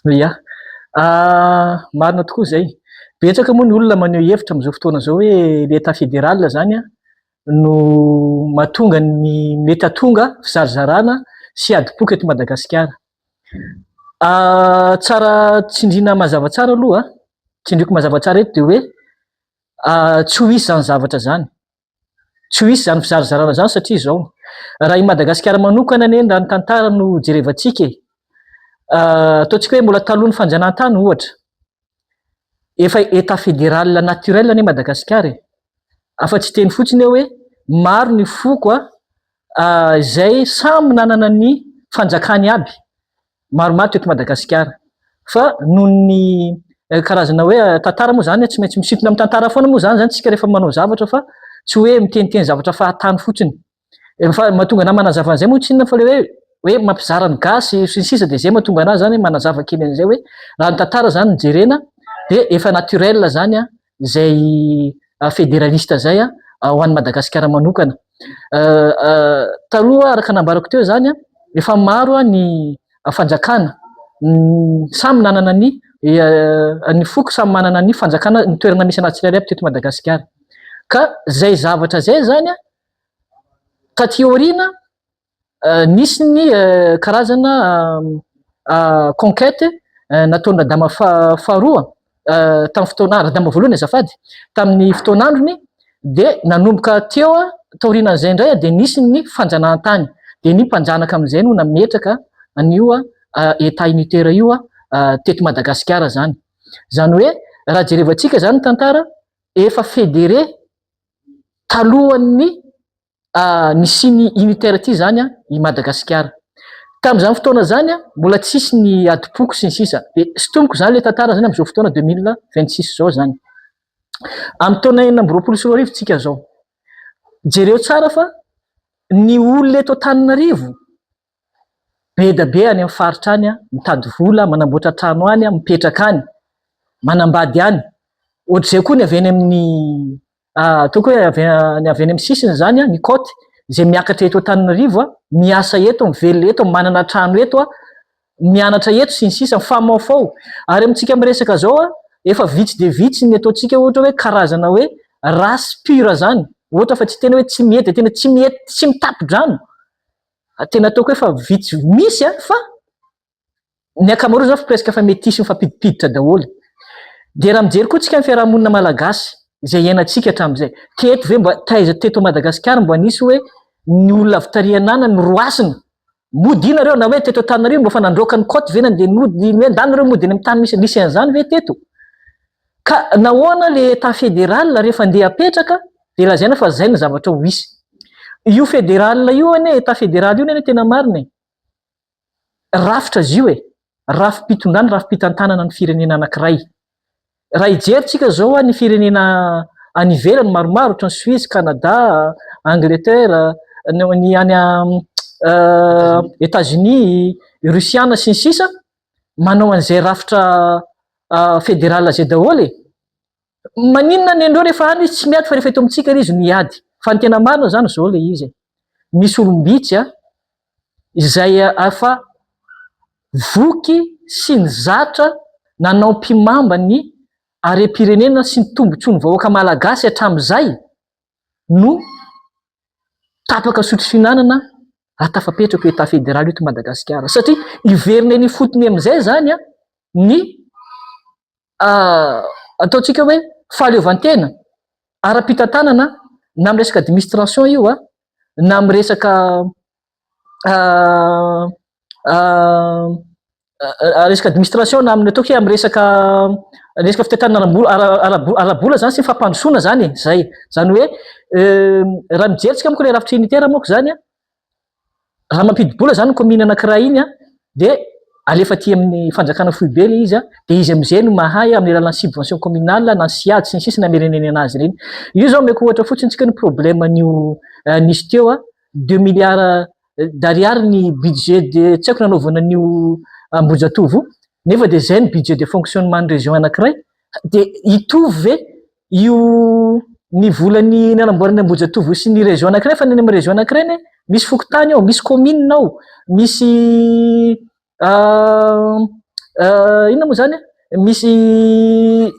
Ia. Marina tokoa izay. Betsaka moa ny olona maneho hevitra amin'izao fotoana izao hoe le Etat fédéral izany no mahatonga ny mety hahatonga fizarazarana sy adim-poko eto Madagasikara. Tsara tsindriana mazava tsara aloha, tsindriako mazava tsara eto dia hoe tsy ho hisy izany zavatra izany. Tsy ho hisy izany fizarazarana izany satria izao, raha i Madagasikara manokana anie raha ny tantara no jerevantsika e, ataontsika hoe mbola talohan'ny fanjanahantany ohatra, efa Etat fédéral naturel anie Madagasikara e, afa-tsy hiteny fotsiny aho hoe maro ny foko izay samy nanana ny fanjakany aby, maromaro teto Madagasikara fa noho ny karazana hoe tantara moa izany tsy maintsy misintona amin'ny tantara foana moa izany izany tsika rehefa manao zavatra fa tsy hoe miteniteny zavatra fahatany fotsiny. Fa mahatonga anah manazava an'izay moa tsy inona fa le hoe hoe mampizara ny gasy sy ny sisa dia izay mahatonga anah izany manazava kely an'izay hoe raha ny tantara izany no jerena dia efa naturel izany izay federaliste izay ho an'i Madagasikara manokana. Taloha araka nambarako teo izany efa maro ny fanjakana samy nanana ny ny foko samy manana ny fanjakana ny toerana misy anazy tsirairay avy teto Madagasikara. Ka izay zavatra izay izany taty aoriana Nisy ny karazana conquête nataon'i Radama faharoa tamin'ny fotoana, Radama voalohany azafady, tamin'ny fotoan'androny dia nanomboka teo taorianan'izay indray dia nisy ny fanjanahantany dia ny mpanjanaka amin'izay no nametraka an'io Etat unitaire io teto Madagasikara izany. Izany hoe raha jerevantsika izany ny tantara efa fédéré talohan'ny nisian'ny unitaire ity izany i Madagasikara. Tamin'izany fotoana izany mbola tsisy ny adim-poko sy ny sisa. Dia sintomiko izany ilay tantara izany amin'izao fotoana 2026 izao izany. Amin'ny taona 2026 tsika izao. Jereo tsara fa ny olona eto Antananarivo be dia be any amin'ny faritra any mitady vola, manamboatra trano any, mipetraka any, manambady any. Ohatr'izay koa ny avy any amin'ny Ataoko hoe avy any avy any amin'ny sisiny izany ny côte izay miakatra eto Antananarivo, miasa eto, mivelona eto, manana trano eto, mianatra eto sy ny sisa, mifamaofao. Ary amintsika miresaka izao, efa vitsy dia vitsy ny ataontsika ohatra hoe karazana hoe race pure izany, ohatra fa tsy tena hoe tsy mety, tena tsy mety, tsy mitapi-drano. Tena ataoko hoe efa vitsy, misy fa Ny ankamaroany zao presque efa metisy mifampidipiditra daholo. Dia raha mijery koa tsika ny fiarahamonina malagasy izay iainantsika hatramin'izay, teto ve mba taiza teto Madagasikara mba nisy hoe ny olona avy tary anana noroasina? Mody nareo na hoe teto Antananarivo mba efa nandroaka ny côte ve nandeha nody hoe ndany nareo mody any amin'ny tany misy nisy an'izany ve teto? Ka nahoana le état fédéral rehefa andeha apetraka dia lazaina fa zay ny zavatra ho hisy. Io fédéral io anie, état fédéral io anie tena marina e. Rafitra izy io e! Rafi-pitondrana, rafi-pitantanana ny firenena anankiray. Raha hijery tsika izao ny firenena any ivelany maromaro ohatran'i Suisse, Canada, Angleterre, ny any Etats-Unis, Russiana sy ny sisa, manao an'izay rafitra federal izay daholo e! Maninona ny an'ireo rehefa any izy tsy miady fa rehefa eto amintsika ary izy no hiady. Fa ny tena marina izany izao ilay izy e! Misy olom-bitsy a! izay efa voky sy nizatra nanao mpimamba ny harem-pirenena sy ny tombotsoan'ny vahoaka malagasy hatramin'izay no tapaka sotro fihinanana raha tafapetraka io Etat fédéral io eto Madagasikara. Satria hiverina eny ifotony amin'izay izany ny ataontsika hoe fahaleovantena ara-pitantanana na amin'ny resaka administration io na amin'ny resaka resaka administration na amin'ny ataoko hoe amin'ny resaka resaka fitantanana ara-bola ara-bola zany sy ny fampandrosoana zany e, zay. Zany hoe raha mijery tsika manko ilay rafitra unitaire manko zany an, raha mampidi-bola zany ny commune anankiray iny an, dia alefa aty amin'ny fanjakana foibe ilay izy an, dia izy amin'izay no mahay amin'ny alalan'ny subvention communale na ny SIAD sy ny sisa namereneny anazy ireny. Io zao omeko ohatra fotsiny tsika ny problème an'io nisy teo an, 2 milliards d'ariary ny budget de tsy haiko nanaovana an'io Ambohijatovo io, nefa dia izay ny budget de fonctionnement ny région anankiray, dia hitovy ve io ny volan'ny nanamboarana Ambohijatovo sy ny région anankiray fa ny any amin'ny région anankiray anie misy fokontany ao, misy commune ao, misy inona moa zany misy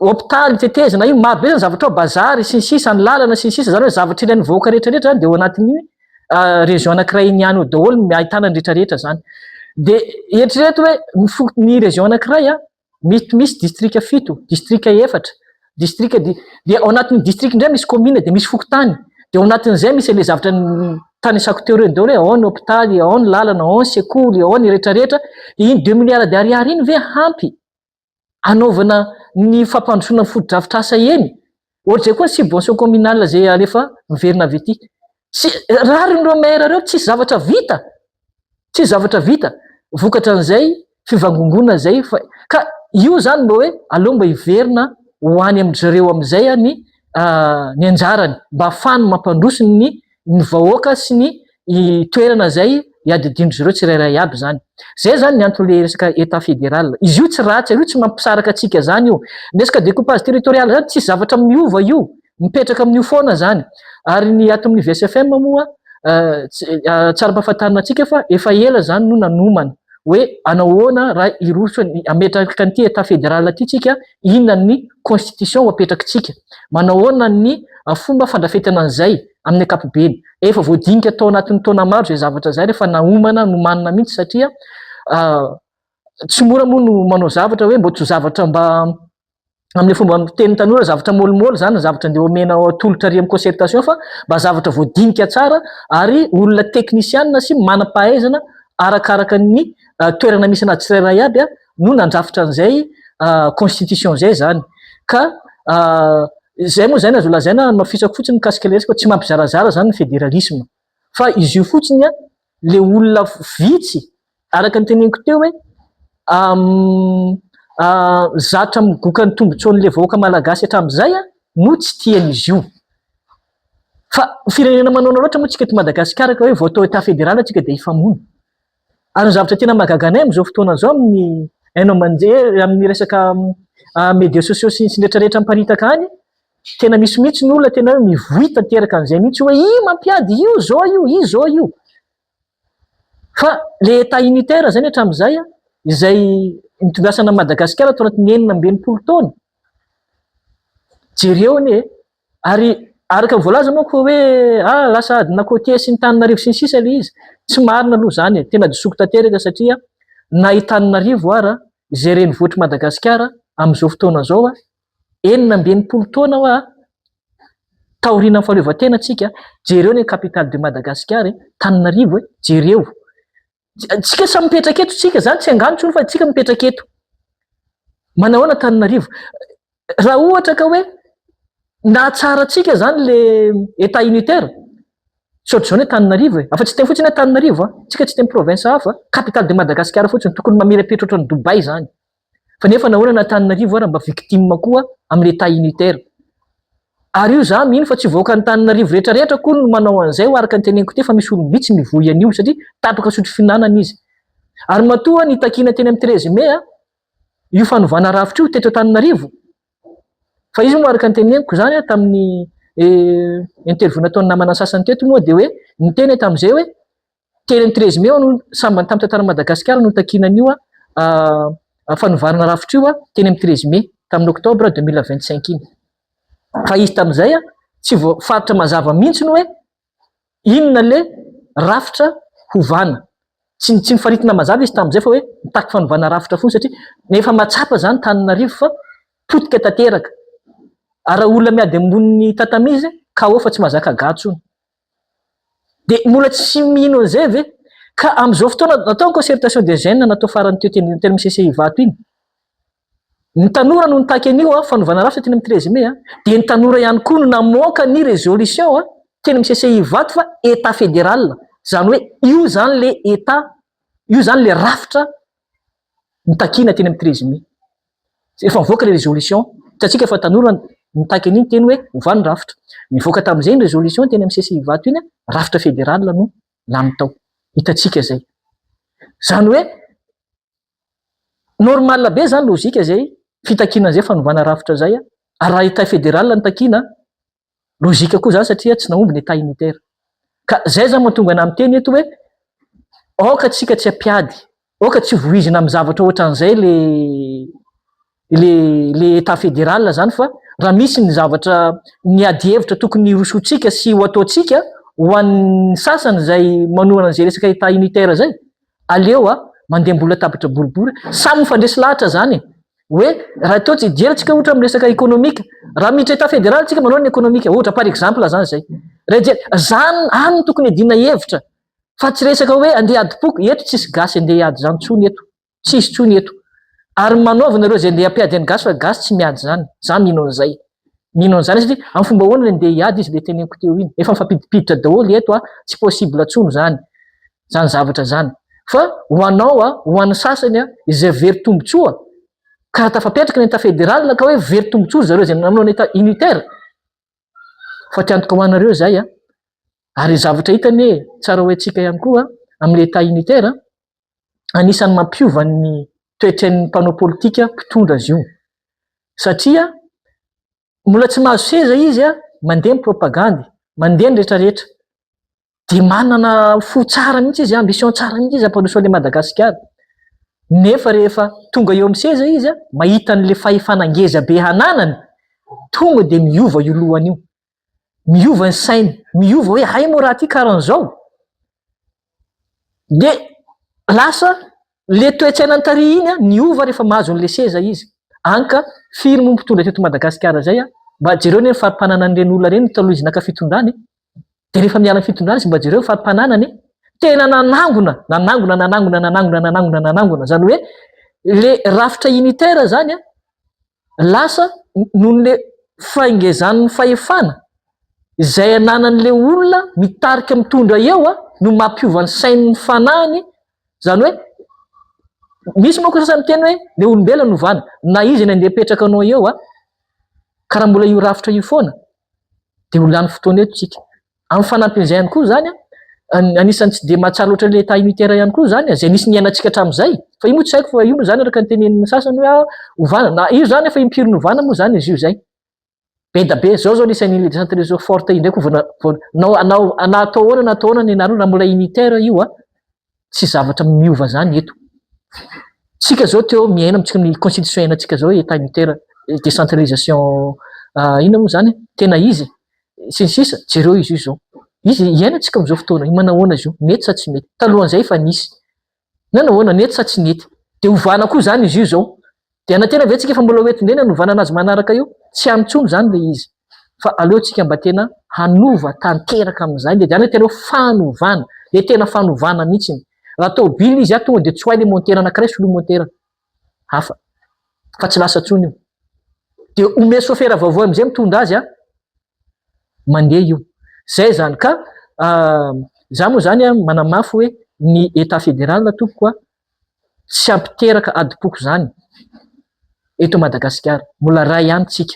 hopitaly tetezana io, maro be zany zavatra ao, bazary sy ny sisa, ny lalana sy ny sisa, zany hoe zavatra ilain'ny vahoaka rehetra rehetra zany dia ao anatin'iny région anankiray iny ihany ao daholo no ahitana ny rehetra rehetra zany. Dia eritrereto hoe ny foko ny région anankiray a, mety misy distrika fito, distrika efatra, distrika di dia ao anatin'ny distrika indray misy commune dia misy fokontany, dia ao anatin'izay misy an'ilay zavatra tanisako teo ireny daholo hoe ao ny hopitaly, ao ny lalana, ao ny sekoly, ao ny rehetra rehetra, dia iny 2 milliards d'ariary iny ve ampy hanaovana ny fampandrosoana ny fotodrafitrasa eny? Ohatr'izay koa ny subvention communale izay alefa miverina avy aty. Tsy rariny ireo maire ireo, tsisy zavatra vita, tsisy zavatra vita vokatra an'izay fivangongoana izay fa ka io izany mba hoe aleo mba hiverina ho any amin-dry zareo amin'izay ny ny anjarany mba hahafahany mampandroso ny ny vahoaka sy ny toerana izay iadidian-dry zareo tsirairay aby izany. Izay izany ny anton'ilay resaka Etat fédéral. Izy io tsy ratsy, io tsy mampisaraka antsika izany io. Ny resaka découpage territorial izany tsisy zavatra miova io, mipetraka amin'io foana izany. Ary ny ato amin'ny VSFM moa tsara ampahafantarina antsika fa efa ela izany no nanomana hoe anahoana raha hiroso hametraka an'ity Etat fédéral ity tsika, inona ny constitution ho apetrakitsika, manahoana ny fomba fandrafetana an'izay amin'ny ankapobeny. Efa voadinika tao anatin'ny taona maro izay zavatra izay rehefa naomana, nomanina mihitsy satria tsy mora moa no manao zavatra hoe mba tsy ho zavatra mba amin'ny fomba fitenin'ny tanora zavatra môlimôly izany ny zavatra andeha omena atolotra ary amin'ny concertation fa mba zavatra voadinika tsara ary olona teknisianina sy manam-pahaizana arakaraka ny toerana misy anazy tsirairay aby no nandrafitra an'izay constitution izay izany ka izay moa izany azo lazaina hamafisako fotsiny mikasika ilay resaka tsy mampizarazara izany ny fédéralisme fa izy io fotsiny le olona vitsy araka ny teneniko teo hoe zatra migoka ny tombotsoan'ilay vahoaka malagasy hatramin'izay no tsy tian'izy io. Fa firenena manaona loatra moa tsika eto Madagasikara ka hoe vao atao état fédéral tsika dia hifamono. Ary ny zavatra tena mahagaga anay amin'izao fotoana izao amin'ny haino aman-jery, amin'ny resaka médias sociaux sy ny rehetra rehetra miparitaka any, tena misy mihitsy ny olona tena hoe mivoy tanteraka an'izay mihitsy hoe io mampiady, io zao io, io zao io. Fa le état unitaire zany hatramin'izay, izay nitondrasana an'i Madagasikara tao anatin'ny 66 taona, jereo anie e! Ary araka ny voalaza manko fa hoe ah lasa adina côtier sy ny Tananarivo sy ny sisa ilay izy, tsy marina aloha izany e, tena disoako tanteraka satria na i Tananarivo ara izay renivohitr'i Madagasikara amin'izao fotoana izao, 66 taona hoa taorian'ny fahaleovantena tsika, jereo ny capitale de Madagascar e, Tananarivo e, jereo. Tsika samy mipetraka eto tsika, zany tsy angano tsony fa tsika mipetraka eto. Manahoana Tananarivo? Raha ohatra ka hoe nahatsara antsika zany le état unitaire, tsy ohatr'izao ny Antananarivo e. Afa tsy teny fotsiny Antananarivo a, tsika tsy teny province hafa, capitale de Madagascar fotsiny, tokony mamirapiratra ohatran'i Dubaï zany. Fa nefa nahoana na Antananarivo ara mba victime koa amin'ny état unitaire. Ary io za mino fa tsy vahoaka Antananarivo rehetra rehetra akory no manao an'izay ho araka ny teneniko teo fa misy olom-bitsy mivoy an'io satria tapaka sotro fihinanana izy. Ary matoa nitakiana teny amin'ny 13 mai io fanovana rafitra io teto Antananarivo fa izy moa araka ny teneniko izany tamin'ny interview nataon'ny namana sasany teto moa dia hoe niteny tamin'izay hoe Teny amin'ny 13 mai no sambany tamin'ny tantaran'i Madagasikara no nitakiana an'io fanovana rafitra io teny amin'ny 13 mai tamin'ny octobre 2025 iny. Fa izy tamin'izay tsy voafaritra mazava mihitsy ny hoe inona ilay rafitra hovana. Tsy tsy nifaritina mazava izy tamin'izay fa hoe mitaky fanovana rafitra foana satria efa mahatsapa izany Tananarivo fa potika tanteraka. Ary raha olona miady ambonin'ny tatami izy KO fa tsy mahazaka ga intsony. Dia mbola tsy mino an'izay ve? Ka amin'izao fotoana, natao ny concertation des jeunes natao farany teo teny teny amin'ny CCI Ivato iny. Ny tanora no nitaky an'io an, fanovana rafitra teny amin'ny 13 mai an. Dia ny tanora ihany koa no namoaka ny résolution an, teny amin'ny CCI Ivato fa État fédéral. Izany hoe io izany le État, io izany le rafitra nitakiana teny amin'ny 13 mai. Efa nivoaka ilay résolution, hitantsika fa tanora nitaky an'iny teny hoe ovà ny rafitra. Nivoaka tamin'izay ny résolution teny amin'ny CCI Ivato iny, rafitra fédéral no lany tao. Hitantsika izay. Izany hoe normal be izany logique izay fitakiana an'izay fanovana rafitra izay, ary raha état fédéral no takiana, Logique koa izany satria tsy nahomby ny état unitaire. Ka izay izany mahatonga anah miteny eto hoe aoka tsika tsy hampiady, Aoka tsy voizina amin'ny zavatra ohatran'izay le le le état fédéral zany fa raha misy ny zavatra ny adihevitra tokony hirosoantsika sy ho ataontsika ho an'ny sasany izay manohana an'izay resaka état unitaire zay, aleo a mandeha mbola latabatra boribory, samy mifandresy lahatra zany e. Hoe raha atao tsy hijery-tsika ohatra amin'ny resaka économique, raha miditra état fédéral tsika manao ny économique, ohatra par exemple zany zay. Raha hijery, zany any no tokony hiadiana hevitra fa tsy resaka hoe andeha hiady-poko, eto tsisy gasy andeha hiady zany intsony eto, tsisy intsony eto. Ary manaova nareo izay andeha hampiady an'ny gasy fa gasy tsy miady zany, za mino an'izay. Mino an'izany satria amin'ny fomba ahoana no andeha hiady izy le teneniko teo iny, efa mifampidipiditra daholo eto a, tsy possible intsony zany, zany zavatra zany. Fa ho anao a, ho an'ny sasany a, izay very tombotsoa, ka raha tafapetraka ny état fédéral ka hoe very tombotsoa ry zareo izay nanao ny état unitaire, fatiantoka ho anareo izay a. Ary zavatra hita anie, tsara ho haintsika ihany koa, amin'ilay état unitaire, anisan'ny mampiova ny toetran'ny mpanao politika mpitondra azy io. Satria mbola tsy mahazo seza izy a, mandeha ny propagandy, mandeha ny rehetrarehetra. Dia manana fo tsara mihitsy izy, ambition tsara mihitsy izy hampandroso an'i Madagasikara. Nefa rehefa tonga eo amin'ny seza izy, mahita an'ilay fahefana ngeza be hananany, tonga dia miova io lohany io. Miova ny sainy, miova hoe hay moa raha ty karan'izao. Dia lasa le toe-tsaina nitarihy iny niova rehefa mahazo an'ilay seza izy. Any ka firy moa mpitondra teto Madagasikara izay a? Mba jereo anie ny fari-pananan'ireny olona ireny taloha izy naka fitondrana e. Dia rehefa miala ny fitondrana izy mba jereo ny fari-pananany e. Tena nanangona, nanangona, nanangona, nanangona, nanangona, nanangona. Izany hoe le rafitra unitaire izany a, lasa noho le fahengezan'ny fahefana izay ananan'le olona mitarika mitondra eo a no mampiova ny sain'ny fanahiny, izany hoe misy manko sasany miteny hoe le olombelona no ovana, na iza ny andeha hipetraka anao eo a, ka raha mbola io rafitra io foana dia ho lany fotoana eto tsika. Amin'ny fanampin'izay ihany koa izany, anisan'ny tsy dia mahatsara loatra ilay état unitaire ihany koa izany, izay nisy niainantsika hatramin'izay, fa io moa tsy haiko fa io moa izany araka ny tenenin'ny sasany hoe ah, ovana, na io izany efa impiry novana moa izany izy io izay. Be da be, izao izao anisan'ny île décentralisée forte indray koa vao vao na na na atao ahoana na atao ahoana ny anareo raha mbola unitaire io ah, tsy zavatra miova izany eto. Tsika izao teo miaina amintsika ny constitution iainantsika izao état unitaire décentralisation inona moa izany tena izy sy ny sisa, jereo izy io izao. Izy iainantsika amin'izao fotoana io, manahoana izy io, mety sa tsy mety? Talohan'izay efa nisy. Nanahoana, nety sa tsy nety? Dia ovana koa izany izy io izao. Dia hanantena ve tsika fa mbola ho eto indray ny hanovana anazy manaraka io? Tsy any intsony izany ilay izy. Fa aleo tsika mba tena hanova tanteraka amin'izay. Dia izany hoe tena hoe fanovana. Ilay tena fanovana mihitsy. Raha tôbily izy tonga dia tsoahy ilay montera anankiray soloy montera hafa. Fa tsy lasa intsony io. Dia omeo sôfera vaovao amin'izay mitondra azy an. Mandeha io. Zay izany ka za moa izany manamafy hoe ny Etat fédéral tompoko a tsy hampiteraka adim-poko izany eto Madagasikara. Mbola ray ihany tsika.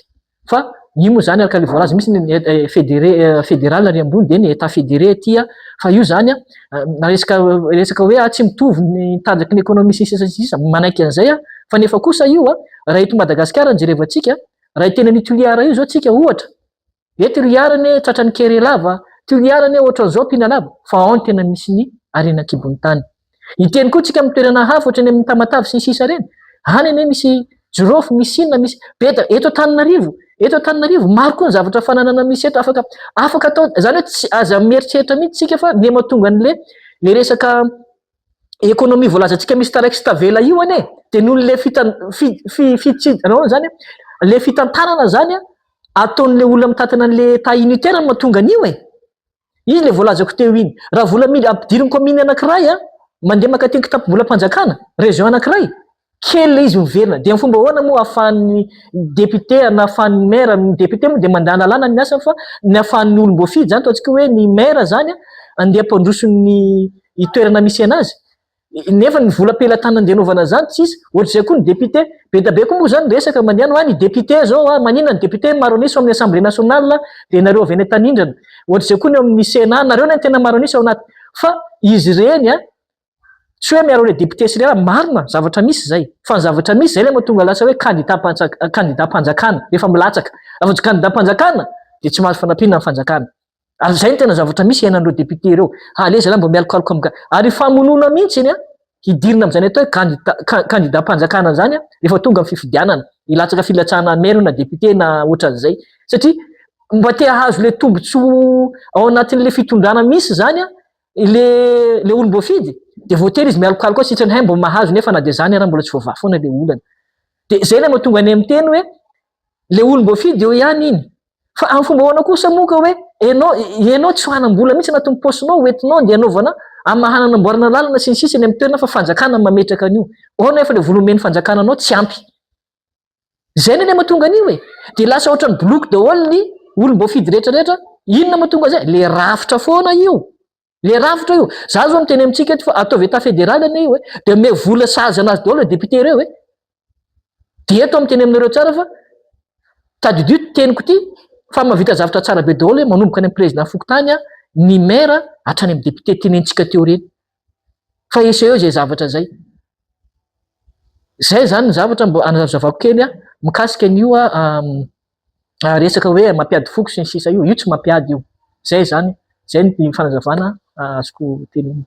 Fa io moa izany araka ilay voalaza misy ny fédéré fédéral ary ambony dia ny Etat fédéré aty fa io izany na resaka resaka hoe tsy mitovy ny tanjaky ny économie sy ny sisa sy ny sisa manaiky an'izay aho fa nefa kosa io raha eto Madagasikara no jerevantsika Raha hiteny an'io Toliara io izao tsika ohatra, hoe Toliara anie tratran'ny kere lava, Toliara anie ohatran'izao ampiana lava, fa ao no tena misy ny harena an-kibon'ny tany. Hiteny koa tsika amin'ny toerana hafa ohatran'ny amin'ny Tamatave sy ny sisa ireny, any anie misy jirofo, misy inona, misy be da eto Antananarivo, eto Antananarivo maro koa ny zavatra fananana misy eto afaka afaka atao, izany hoe tsy aza mieritreritra mihitsy tsika fa ny mahatonga an'le le resaka économie voalazantsika misy taraiky sy tavela io anie dia noho le fitan fi fi fi nahoana zany le fitantanana zany ataon'le olona mitantana an'le état unitaire no mahatonga an'io e izy le voalazako teo iny raha vola mily ampidirin'ny commune anankiray a mandeha mankaty kitapom-bolam-panjakana région anankiray Kely ilay izy miverina. Dia amin'ny fomba ahoana moa ahafahan'ny député na ahafahan'ny maire, ny député moa dia mandà lalàna ny asany fa ny ahafahan'ny olom-boafidy izany ataontsika hoe ny maire izany andeha hampandroso ny toerana misy anazy nefa ny vola am-pelatanana andeha hanaovana an'izany tsisy. Ohatr'izay koa ny député. Be dia be koa moa izany ny resaka mandeha any hoe ny député izao a, maninona ny député maro an'isa ao amin'ny assemblée nationale dia nareo avy any Antanindrana. Ohatr'izay koa ny ao amin'ny sénat, nareo no tena maro an'isa ao anaty. Fa izy ireny a, Tsy hoe miaro ilay député sy ireny, marina, zavatra misy izay. Fa ny zavatra misy, izay ilay mahatonga lasa hoe candidat-mpanjaka, candidat-mpanjakana, rehefa milatsaka. Raha vao tsy candidat-mpanjakana, dia tsy mahazo fanampiana ny fanjakana. Ary izay no tena zavatra misy iainan'ireo député ireo. Aleo zalahy mba mialokaloka amin'ny ga-. Ary famonoana mihitsy an, hidirina amin'izany atao hoe kandida kandidam-panjakana izany rehefa tonga ny fifidianana, hilatsaka filatsahana maire na député na ohatran'izay. Satria mba te hahazo ilay tombontsoa ao anatin'ilay fitondrana misy izany ilay ilay olom-boafidy dia voatery izy mialokaloka ao sitrany hay mba mahazo nefa na dia izany ara mbola tsy voavaha foana ilay olana. Dia izay ilay mahatonga anay miteny hoe ilay olom-boafidy eo ihany iny. Fa amin'ny fomba ahoana kosa moa ka hoe ianao ianao tsy hanam-bola mihitsy anatin'ny paosinao ho entinao andeha hanaovana hamahana hanamboarana lalana sy ny sisa eny amin'ny toerana fa fanjakana no mametraka an'io. Ao nefa ilay vola omen'ny fanjakana anao tsy ampy. Izay anie ilay mahatonga an'io e! Dia lasa ohatran'ny boloky daholo ny olom-boafidy rehetra rehetra. Inona mahatonga an'izay? Ilay rafitra foana io. Ilay rafitra io. Za zao miteny amintsika eto fa ataovy état fédéral anie io e. Dia omeo vola sahaza anazy daholo ireo député ireo e. Dia eto aho miteny aminareo tsara fa tadidio ity teniko ity fa mahavita zavatra tsara be daholo hoe manomboka any amin'ny président fokontany ny maire hatrany amin'ny député tenenitsika teo ireny. Fa essayeo izay zavatra izay. Izay izany ny zavatra mba anazavako kely mikasika an'io resaka hoe mampiady foko sy ny sisa io. Io tsy mampiady io. Izay izany, izay ny fanazavana azoko tenenina.